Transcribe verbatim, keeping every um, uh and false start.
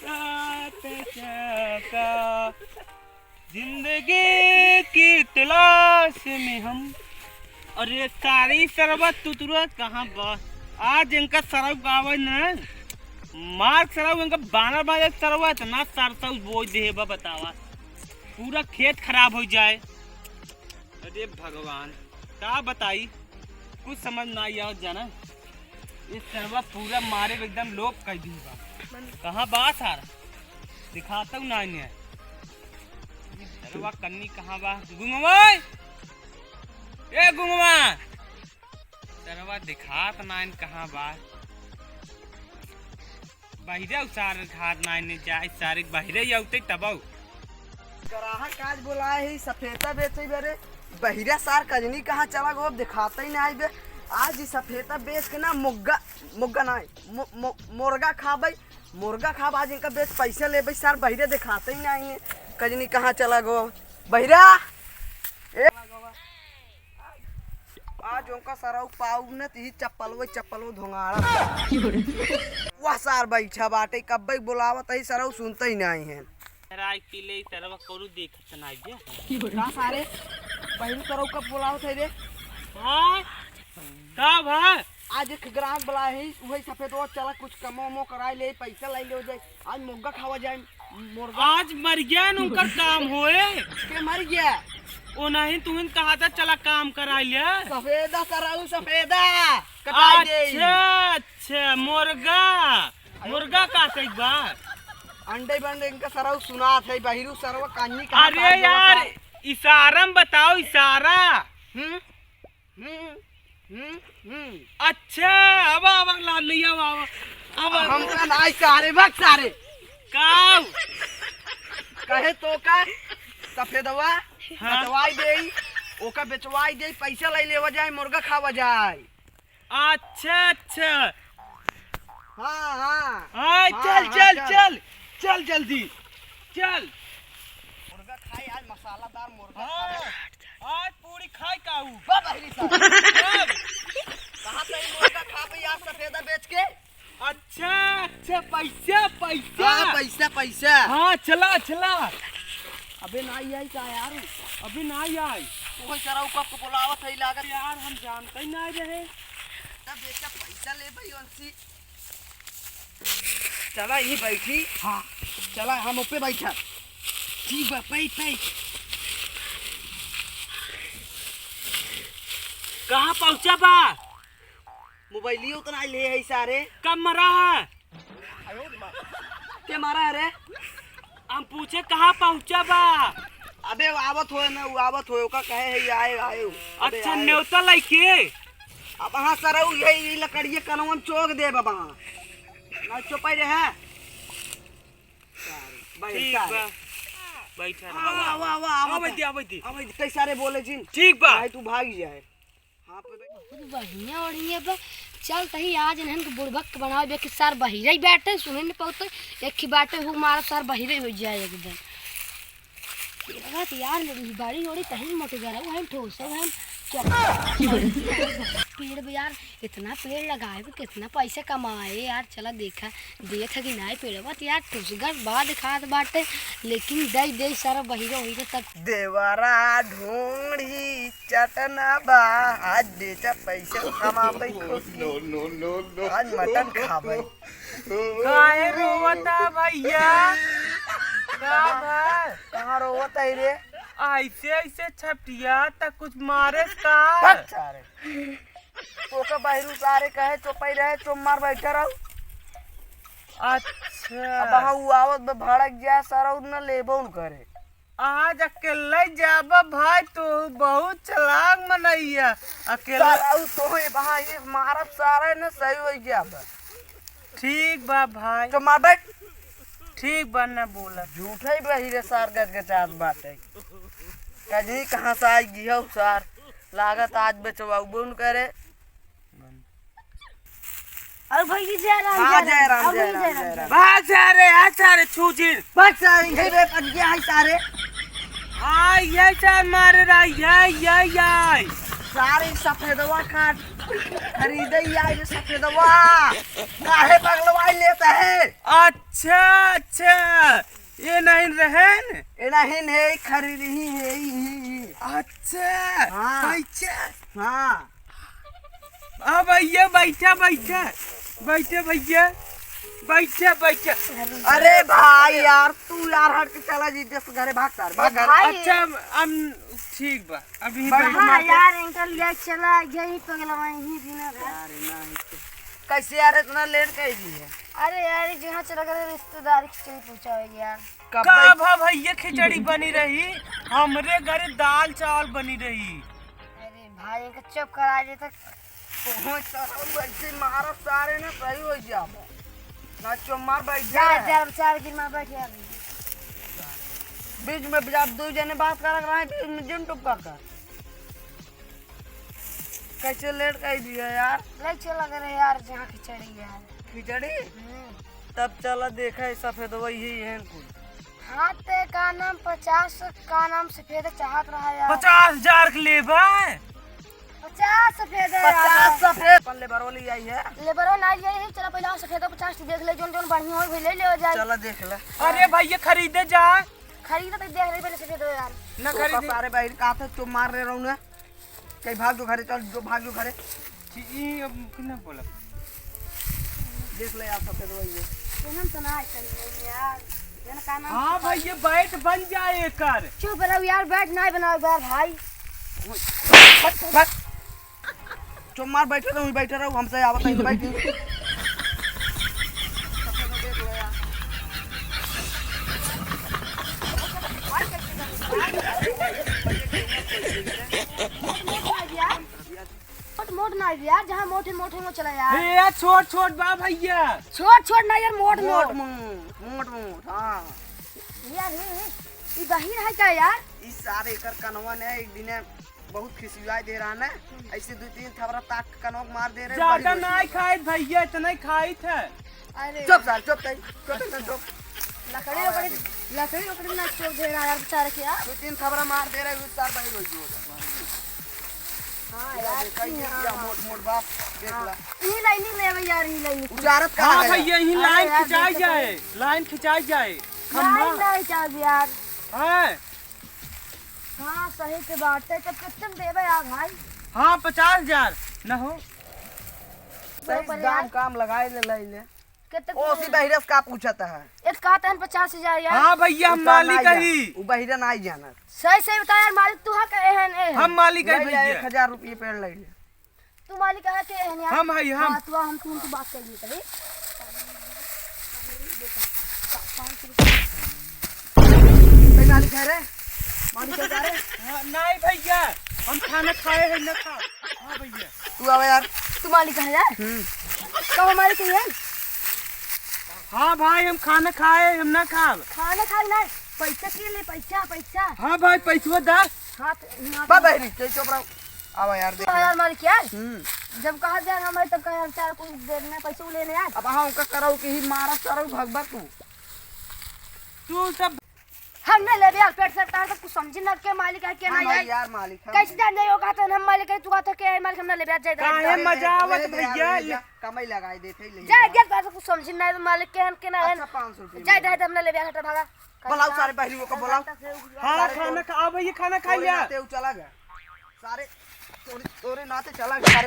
रात चका, जिंदगी की तलाश में हम। अरे सारी सरवा तुतुरा कहाँ बा? आज इनका सरव गावे न, मार सरव इनका बानर बाजे सरवा, इतना सरसव बोई देहे बा बतावा, पूरा खेत खराब हो जाए। अरे भगवान, का बताई, कुछ समझ ना आवत जाना। ये सरवा पूरा मारे में एकदम लोग कह दी बा। कहाँ बा सार? दिखाता हूँ ना इन्हें। ये सरवा कन्नी कहाँ बा? गुंगवा! ए गुंगवा! सरवा दिखात ना इन कहाँ बा? बहिरे उसार घाट ना इन्हें जाए, सारे बहिरे ही आउते तबौ। ग्राहक आज बोलाए ही सफेदा बेचे बरे। बहिरा सार कजनी कहाँ चला गो, अब दिखाता ही ना आई बे। आज ही सफेदा बेच के ना मुग्गा, मुग्गा ना, मो-, मो-, मुर्गा खाबै, मुर्गा खाब। आज इनका बेच पैसा लेबै सार, बहिरा दिखाता ही ना आई। कजनी कहाँ चला गो बहिरा? ए, आज उनका सरऊ पाऊ न ती चप्पलवे चप्पलवे धोंगाड़ा। वाह सार बैठा बाटे, कब्बे बोलावत ही सरऊ सुनते ही नाहीं हैं। राय पी ले सरवा करू देखत नाहीं जे। का सारे? पहिलू सरऊ कब बोलावत है रे? हाँ? का भा? आज एक ग्राहक बोला है, वही सफेद वो चला कुछ कमो मो कराई ले, पैसा लाई ले हो जाए। आज मुर्गा खावा जाए, मुर्गा। आज मर गया न उनकर काम होए। के मर गया? ओ नहीं, तुहिन कहा था चला काम कराई ले। सफेदा सरऊ सफेदा, कटाई दे। अच्छा, अच्छा, मुर्गा। मुर्गा का सही बा? अंडे बंडे इनका सरऊ सुनात है, बहिरू सरवा कान्नी कहा अरे यार, इशारा में बताओ, इशारा। हम्म? हम्म, हम्म, हम्म। अच्छा, अब, अब, ला, ले आओ, अब, अब। हमका नाई सारे, बक सारे। काऊ? कहे तो का? सफेदवा, हाँ। कटवाई देई, ओका बेचवाई देई, पैसा लाई लेवा जाए, मुर्गा खावा जाए। अच्छा, अच्छा। हाँ, हाँ। हाँ, हाँ, चल, हाँ, चल, चल। चल। चल जल्दी, चल। मुर्गा खाई आज, मसालादार मुर्गा हाँ, खाई। आज पूरी खाई काऊ। बा बहिरी साहब। अब। कहाँ से ई मुर्गा खा गई आज सफेदा बेच के? अच्छा, अच्छा, पैसा, पैसा। हाँ, पैसा, पैसा। हाँ, चला, चला। अबे ना आई, आई का यार? अबे ना आई, आई। तू कोई चराऊ कब को बुलावत है लागत। यार, हम जानते ही ना रहे। तब बेटा पैसा ले भाई उनसे। चला, यहीं बैठी। हाँ। चला, हम ऊपे बैठा। ठीक बा, पै, पै। कहाँ पहुँचा बा? मोबाइलियो तो ना ले है सारे। कब मरा है? के मारा है रे? हम पूछे कहाँ पहुँचा बा? अबे वो आवत होए ना, वो आवत होए, ओका कहे है, आए, आए। अबे अच्छा, आए। नेवता लइके? अब हाँ सरऊ, ये, ये लकड़िए कनवा में चोक दे बाबा। ना चुपाई रहे। ठीक बा। बैठा रहे। आवा, आवा, आवा, आवा, आवा दे, दे। आवा दे। आवा दे। तै सारे बोले जिन। ठीक बा। भाई तू भाग जाए। हाँ, पे बैठ। बहुत बढ़िया, बढ़िया बा। चल तही आज इन्हन के बुड़बक बनावे बे कि सार बहिरे ही बैठे, सुने न पाउते, एक ही बाटे हु मारा सार बहिरे हो जाए एकदम। पेड़वा तो यार, बड़ी ओड़ी तही मोटे गरऊ है, ठोसो है, चल। पेड़ बा यार, इतना पेड़ लगाए बे, कितना पैसा कमाए यार, चला देखा। देख कि नाई पेड़वा त यार टुसगर बा देखात बाटे, लेकिन दई दे सारा बहिरो होई रे तब। देवरा ढोंढ़ी चटना बा, आज बेचा पैसा कमाबै खुशी। No, no, no, no। आज मटन खाबै। काहे रोवता भैया? का भा? कहाँ रोवत है रे? ऐसे, ऐसे छपटिया त कुछ मारे का? बक सारे। तोका बहिरू सारे कहे चुपई रहे, चुप मार बैठा रहू। अच्छा। अब हाँ, उ आवत बा भड़क जाए सारा, उ न लेबो न करे। आज अकेले जाबा भाई, तू बहुत चालाक मनैया। अकेले सारा उ तोहे वहाँ एक मारब सारे न सही हो जाबा। ठीक बा भाई। चुप मार बैठ। ठीक बा, न बोला। झूठे ही बहिरे सार गजगजात बाटे। कजनी कहाँ से आई गिया उ सार? लागत आज बेचवाउबो न करे। अरे भैया, जय राम, हाँ, जय राम, जय राम, अरे जय राम, जय राम, जय राम। भाग सारे, आ सारे छूजिन। भाग सारे, इधर रे, पट गया है सारे। हाँ, ये सार मारे रहा, ये, ये, ये। सारे सफेदवा का खरीदे ही आए रे सफेदवा। काहे पगलवाई लेत है? अच्छा, अच्छा, ये नहीं रहन? ये नहीं है, खरीद ही है, ही, ही। अच्छा, हाँ। कैसे? हाँ। आ भैया, बैठा, बैठा, बैठा भैया, बैठा, बैठा। अरे भाई यार, तू यार हट के चला जी, जस घरे भाग तार, भाग घर। भाई। अच्छा, हम, हम, ठीक बा, अभी बैठ हाँ मार के। यार, इनका लिया चला, यही पगलवा यही दिन है। यार, नहीं तो। कैसे यार इतना लेट कर दी है? अरे यार, ये जहाँ चला गया रिश्तेदार की चली पूछा हो यार। कब का भाई? भा भैया खिचड़ी बनी रही, हमरे घरे दाल चावल बनी रही। अरे भाई, इनका चुप करा दे तक। ओहो, सारा वैसे मारा सारे ना सही हो जाबो। ना चो मार बैठ जा, जा। जा, चार दिन में बैठ जा। बीच में जब दो जने बात करत रहे, बीच में जिन टुक्का कर। कैसे लेट कर दिया यार? ले चला करे यार, जहाँ खिचड़ी यार। खिचड़ी? हम्म। तब चला देखा है सफेद वही है कुल। हाँ, ते का नाम पचास का नाम सफेद चाहत रहा यार। पचास हजार के लेबा? पचास सफेद है यार। पचास सफेद। अपन लेबरो ले आई है। लेबरो ना ले आई है, चला पहले सफेद पचास देख ले, जोन जोन बढ़िया हो ले ले जाए। चला देख ले। अरे भाई, ये खरीदे जा। खरीदे तो देख ले पहले सफेद हो यार। ना तो खरीदे। सारे भाई का तो चो मार रहे रहू ना। कहीं भाग जो घरे, चल जो भाग जो घरे। ई अब कितना बोला? देख ले यार, सफेद वही है। केहन तो ना है सही में यार। जन का नाम हाँ भाई, ये बैठ बन जाए एकर। चुप रहो यार, बैठ ना बनाओ यार भाई। बस, बस। चुप मार, बैठे रहो, बैठे रहो, हमसे आवत है, बैठ। सफेद देख ले यार। मोट मोट ना यार, जहाँ मोट है, मोट है, वो चला यार। ए यार, छोट छोट बा भैया। छोट छोट ना यार, मोट मोट मोट। मोट, मोट मोट, हाँ। यार, हे, हे, ई गहीर है का यार? ई सारे एकर कनवा ने एक दिने बहुत खिसियाई दे रहा ना, ऐसे दो तीन थबरा ताक के कनवा के मार दे रहे, ज्यादा बड़ी नहीं खाइत भैया, इतना ही खाइत है। अरे। चुप सार, चुप तई, चुप एकदम चुप। लकड़ी, लकड़ी, लकड़ी, लकड़ी ना चोर दे रहा यार बेचारे के यार। दो तीन थबरा मार दे रहे, उस सार बहिर हो जो। हाँ यार, देखा ये हाँ। क्या मोट मोट बाप, देख हाँ। ला। यही लाइन ही लेवे यार, यही लाइन। उजारत का हाँ है? भैया, यही अरे लाइन यार, खिंचाई देख तो जाए, सही। लाइन खिंचाई जाए। लाइन खंभा। नहीं चाहे यार। हाँ। हाँ, सही के बात है। तब कितने में देवे यार भाई? हाँ, पचास हजार न हो। सही ऊपर दाम यार। काम लगाए ले, लाई ले। कितने ओ, की उसी बहिरस का पूछत है? एक कहते हैं पचास हजार यार। हाँ भैया, हम उतना मालिक नहीं हई। जान-, उ बहिरा नहीं जानत। सही, सही बता यार, मालिक तू है का एहन, एहन? हम मालिक हई ले ले, भैया। एक हजार रुपये पेड़ ले ले। तू मालिक है के एहन यार? हम हई, हम। हाँ, तू हम, तू, तू बात कर लिए तभी। कई मालिक है रे? मालिक है का रे? हाँ, नहीं भैया, हम खाना खाए हैं, ना खा। हाँ भैया। तू आवा यार। तू मालिक है यार? हम्म। कहो मालिक है? हाँ भाई, हम खाना खाए, हम ना खाब। खाना खाए ना, पैसा के ले, पैसा, पैसा। हाँ भाई, पैसवा दा। हाँ, तो ना बा तो बहरी, चल चुप रहो। आवा यार, देख तू ले। यार मालिक यार। हम्म। जब कहा जा हमारे, तब कहा यार, चार कुछ देर में पैसे लेने यार। अब हाँ, उनका कराओ कि ही मारा, सारा भगवा तू। तू सब हम ना लेबे यार, पेट से तार तो कुछ समझी ना के मालिक है के हाँ ना भाई यार। यार, मालिक हम कैसे जान जाइयो, कहते हैं हम मालिक है, तू कहते के है मालिक, हम ना लेबे यार, जाए दे। काहे ले, ले, मजा ले, आवत ले, ले, भैया? ले, ले, कमाई लगाई देते, ले जाए जा। दे, तो कुछ समझी ना तो मालिक के हम के ना है। अच्छा, पाँच सौ रुपये जाए में। दे, हम ना लेबे यार, हटा भागा। बुलाओ सारे बहनियों को, बुलाओ। हाँ, सारे खाना खा, आ भैया, खाना खा तोरे लिया। नाते उ चला गया। सारे तोरे, तोरे नाते चला गया, सारे